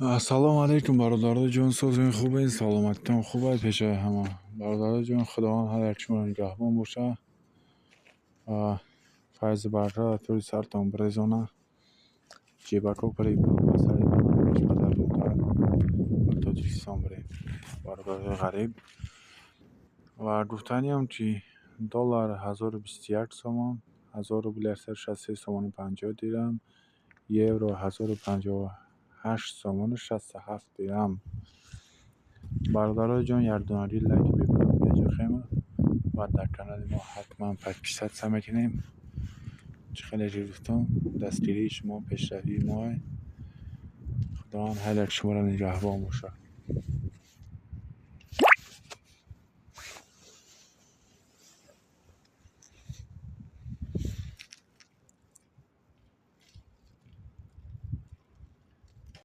Ассалому алайкум, бародарои ҷон, созен, хубен, саломатитон хуб аст? Пешаи ҳама, бародарои ҷон, Худованд ҳар як шуморо нигаҳбон боша ва файзу баракат дар тӯли сартон бирезона. Ҷебако пури пул, ба сари баланд, пеш падару модар ба Тоҷикистон бирем. Бародарои ғариб. Ва гуфтаниам, ки доллар 1021 сомон, 1000 рубл 163 сомону 50 дирам, евро 1058 сомону 67 дирам. Бародарои ҷон, якдонагӣ лайки бепул меҷухем ва дар канали мо ҳатман подписаться мекунем. Чӣ хеле ки гуфтам, дастгирии шумо пешравии моа. Худованд ҳар як шуморо нигаҳбон бошад.